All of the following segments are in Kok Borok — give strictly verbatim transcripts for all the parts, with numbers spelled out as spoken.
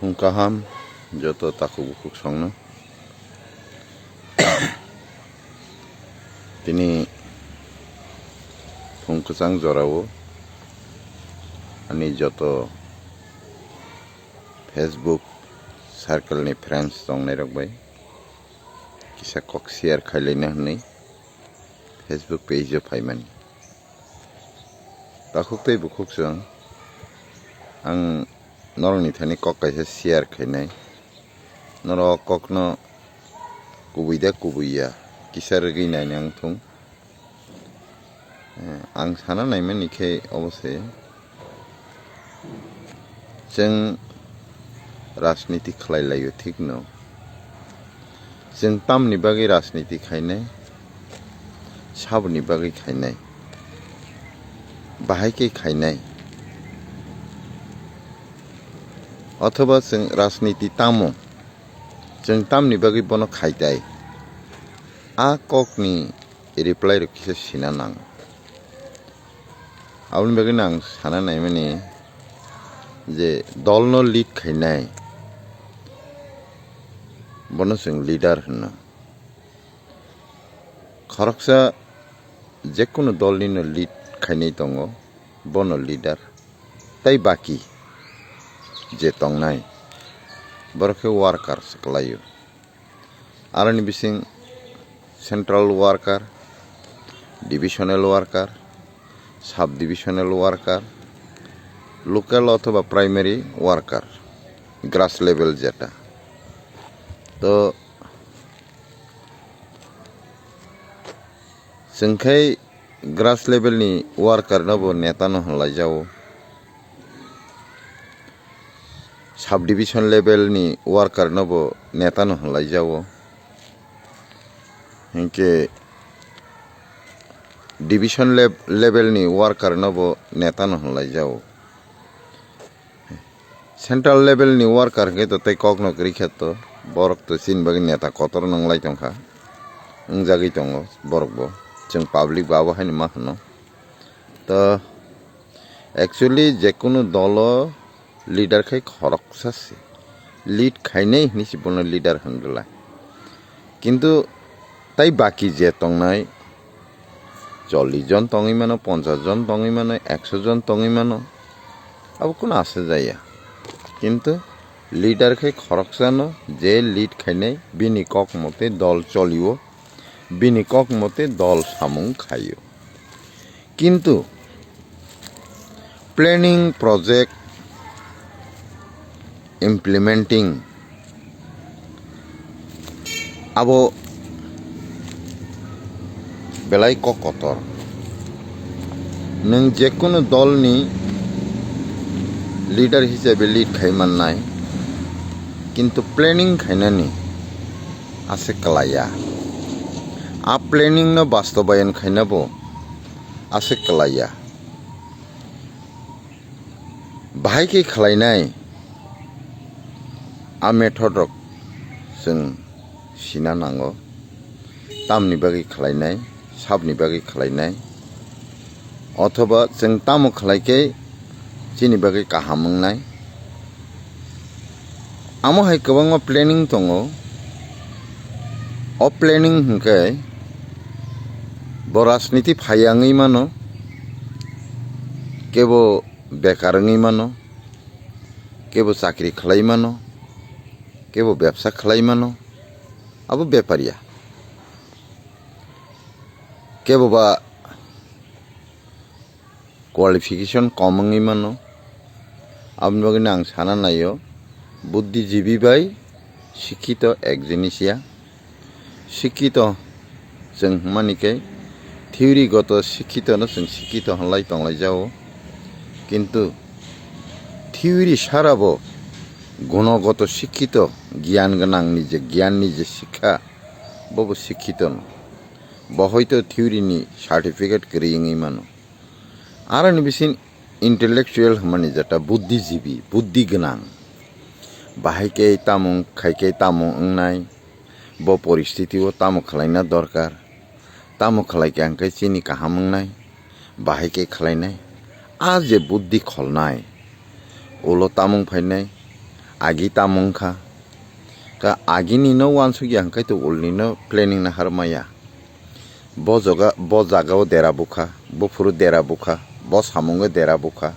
Phung kaham joto takhuk bukhuk songno. Tini phung kwchang jorao ani joto Facebook circle ni friends tongnairok bai kisa kok share khailaina hwnwi Facebook page o phaimani. Takhuk tei bukhuk chwng ang norokni thani kok kaisa share khainai. Norok kokno kubui da kubui ya kisa rwgwi naina wng thung. Eh, ang sana naimani khe obo se, chwng rajniti khlai laio, thik no? Chwng tamni bagwi rajniti khainai, saboni bagwi khainai, bahai khe khainai, othoba chwng rajniti tamo, chwng tamni bagwi bono khaitai? A kokni reply rok kisa sina nang. Aboni bagwi no ang sana naimani je dolno lead khainai, bono chwng leader hwno. Khoroksa jekunu dolnino lead khainai tongo, bono leader. Tai baki je tongnai, borok khe worker se kwlaio. Aroni bising central worker, divisional worker, sub divisional worker, local othoba primary worker, grass level jeta. To chwng khai grass level ni worker no bo neta no hwnlai jao, sub division level ni worker no bo neta no hwnlai jao, hinkhe division lev-, level ni worker no bo neta no hwnlai jao. Central level ni worker hwnkhe to tei kok no kwrwi khe to, borok to chini bagwi neta kotor no wnglai tongkha, wngjagwi tongo borok bo, chwng public bo abo haino ma hwno. To actually jekunu dolo leader khai khoroksa se, lead khainai hinwi se bono leader hwnglai. Kintu tai baki je tongnai, chollish jon tongwi mano, ponchash jon tongwi mano, ekso jon tongwi mano, abo kunu asa jaya. Kintu leader khai khoroksano je lead khainai, bini kok mote dol cholio, bini kok mote dol samung khaio. Kintu planning, project implementing abo belai kok kotor. Nwng jekunu dolni leader hisabe lead khai mannai, kintu planning khainani ase kwlaiya. A planning no bastobayan khainabo ase kwlaiya. Bahai khe khlainai a method rok chwng sina nango. Tamni bagwi khlainai, sabni bagwi khlainai, othoba chwng tamo khlai khe chini bagwi kaham wngnai. Amo hai kwbangma planning tongo. O planning hwnkhe bo rajniti phaiya wngwi mano, kebo bekar wngwi mano, kebo chakri khlai mano, kebo bebsa khlai mano, abo bepariya. Kebo ba qualification kom wngwi mano. Aboni bagwino ang sana naio, buddhijibi bai sikhito ek jinis ya. Sikhito chwng hwnmani khe theory goto sikhito no chwng sikhito hwnlai tonglai jao, kintu theory sara bo gunogoto sikhito, giyan gwnang ni je giyan ni je sikha, bobo sikhito no. Bo hoito theory ni certificate kwrwi wngwi mano. Aroni bising intellectual hwnmani jeta buddhijibi, buddhi gwnang. Bahai khe tamo khai khe tamo wngnai, bo poristiti o tamo khlaina dorkar, tamo khlai khe ang khe chini kaham wngnai, bahai khe khlainai. A je buddhi kholnai, ulo tamung phainai, agi tamo wngkha. Ka agini no wansuk ya hwnkhe to ulni no planning nahar maya. Bo jaga, bo jaga o dera bukha, bo phuru dera bukha, bo samungo dera bukha.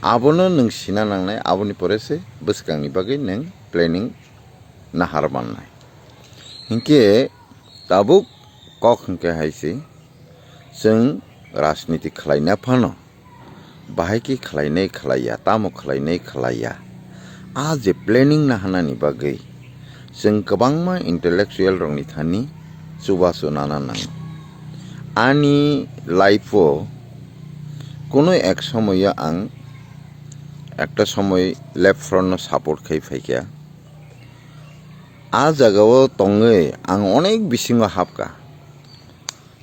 Abono nwng sina nangnai, aboni pore se bwskangni bagwi nwng planning nahar mannai. Hinkhe tabuk kok hinkhe hai se, chwng rajniti khlaina phano bahai khe khlainai khlaiya, tamo khlainai khlaiya. A je planning nahanani bagwi chwng kwbangma intellectual rokni thani chubachu nana nango. Ani life o kuno ek somoyo ang ekta somoi left front no support khai phaikha. A jaga o tongwi ang onek bisingo hapkha.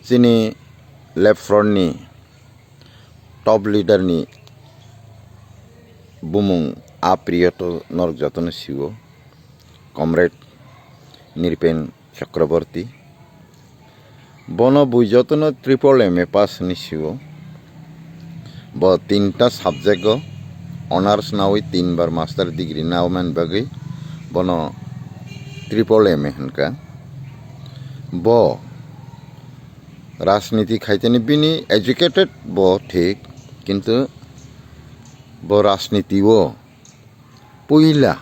Chini left front ni top leader ni bumung a priyo to norok jotono siwo, Comrade Nripen Chakraborty. Bono bui jotono triple M A pass hinwi sio. Bo tinta subject o honors nawi tin bar master degree nawi man bagwi bono triple M A hinka. Bo rajniti khaiteni bini educated bo thik, kintu bo rajniti o puila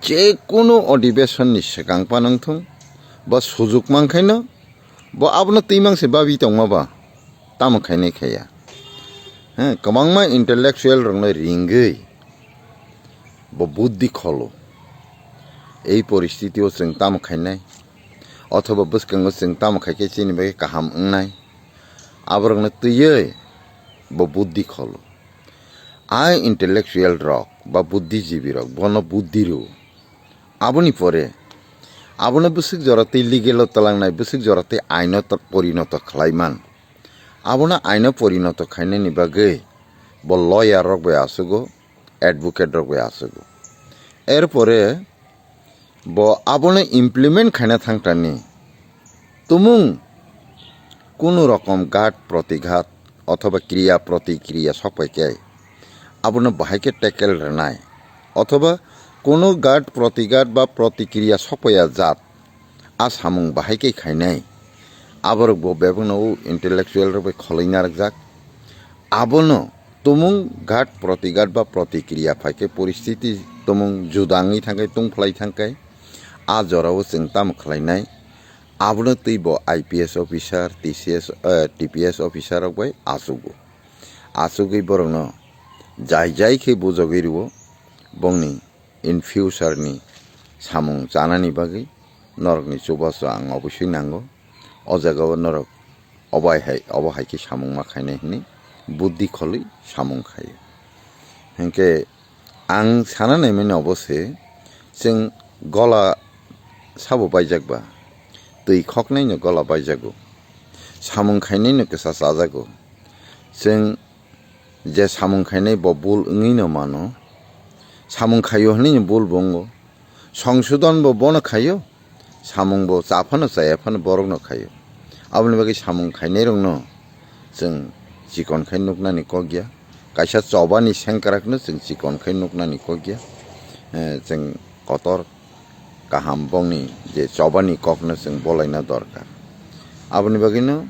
je kunu odibesonni swkang panwng thung, bo sujuk mankhaino, bo abono twimang se babi tongma ba, tamo khainai khaiya. He, kwbangma intellectual rokno ringwi bo buddhi kholo. Ei poristiti o chwng tamo khainai, othoba bwskango chwng tamo khaikhe chini bagwi kaham wngnai, aborokno twiwi bo buddhi kholo. A intellectual rok ba buddhijibi rok bono buddhi rw. Aboni pore abono bwswk jora tei legal o twlangnai, bwswk jora tei aino to-, porinoto khlai man. Abono aino porinoto khainani bagwi bo lawyer rok bai achugo, advocate rok bai achugo. Erpore bo abono implement khaina thangtani tumung kunu rokom ghat protighat othoba kriya protikriya sokpai khe abono bahai khe tackle rwnai, othoba kunu ghat protighat ba protikriya sokpaiya jat a samung bahai khe khainai. Aborok bo bebakno o intellectual rok bai kholoi narwkjak. Abono tumung ghat protighat ba protikriya phai khe poristiti tumung juda wngwi thang khe, tungphlai thang khe, a jorao chwng tamo khlainai? Abono twi bo I P S officer, T C S, eh, T P S officer rok bai achugo. Achugwi borokno jai jai khe bujogwi rwo, bongni in future ni samung chanani bagwi norokni chubachu ang obosui nango. O jagao norok obo hai, obo hai khe samung ma khainai hwnwi buddhi kholwi samung khaio. Hinkhe ang sana naimani obo se, chwng gola sabo baijak ba, twi khoknaino gola baijago, samung khainaino kwsa chajago. Chwng je samung khainai bo bul wngwino mano, samung khaio hwnwi bul bo wngo, songsodon bo bono khaio, samung bo cha phano chaya phano borokno khaio. Aboni bagwi samung khainairokno chwng chikon khai nuknani kok ya, kaisa chobani sengkrakno chwng chikon khai nuknani kok ya. Eh, chwng kotor kaham bongni je chobani kokno chwng bolaina dorkar. Aboni bagwino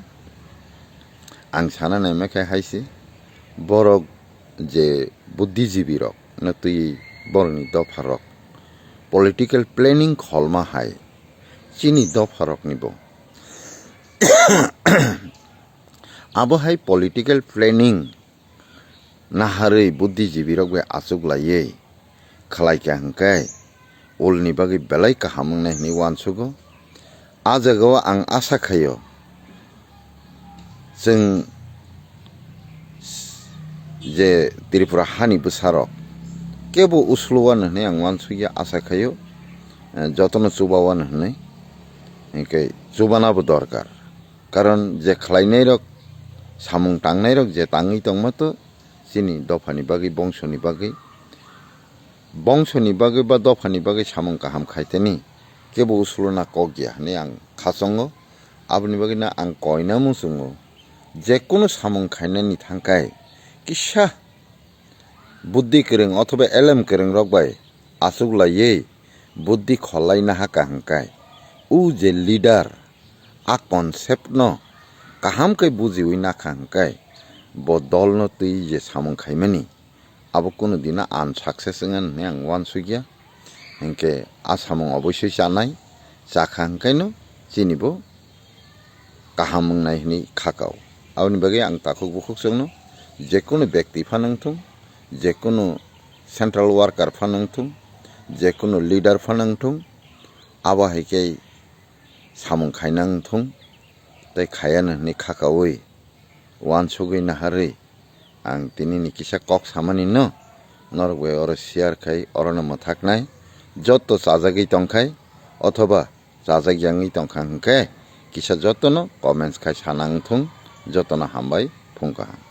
ang sana naima khe hai se, borok je buddhijibi rok no twi borokni dopha rok political planning kholma hai chini dopha rokni bo abo hai political planning naharwi buddhijibi rok bai achuk laiwi khlai kha hwnkhe ulni bagwi belai kaham wngnai hwnwi uansugo. A jagao ang asa khaio, chwng je Tripura hani bwsarok kebo uslu wano hwnwi ang uansukya, asa khaio, eh, jotono chuba wano hwnwi, hinkhe chubanabo dorkar. Karon je khlainairok, samung tangnairok je tangwi tongma to chini dophani bagwi, bongsoni bagwi, bongsoni bagwi ba dophani bagwi samung kaham khaiteni kebo usulona kok ya hwnwi ang khachongo. Aboni bagwino ang koina muchungo, je kunu samung khainani thangkai kisa buddhi kwrwng othoba elem kwrwng rok bai achuklaiwi buddhi kholaina haka hwnkhe, o je leader, a concept no kaham khe bujiwi nakha hwnkhe, bo dol no twi je samung khaimani, abo kunu dino unsuccess wngya hwnwi ang uansukya. Hinkhe a samung oboisoi chanai, chakha hwnkhe no chini bo kaham wngnai hwnwi khakao. Aboni bagwi ang takhuk bukhuk chwngno, jekunu bekti phano wngthung, jekunu central worker phano wngthung, jekunu leader phano wngthung, abo hai khe samung khaina wngthung tei khayano hwnwi khakaui uansugwi naharwi ang tinini kisa kok samani no norok bai oro share khai orono mwthaknai. Joto chajagwi tongkhai othoba chajak yangwi tongkha hwnkhe kisa jotono comments khai sana wngthung. Jotono hambai phung kaham.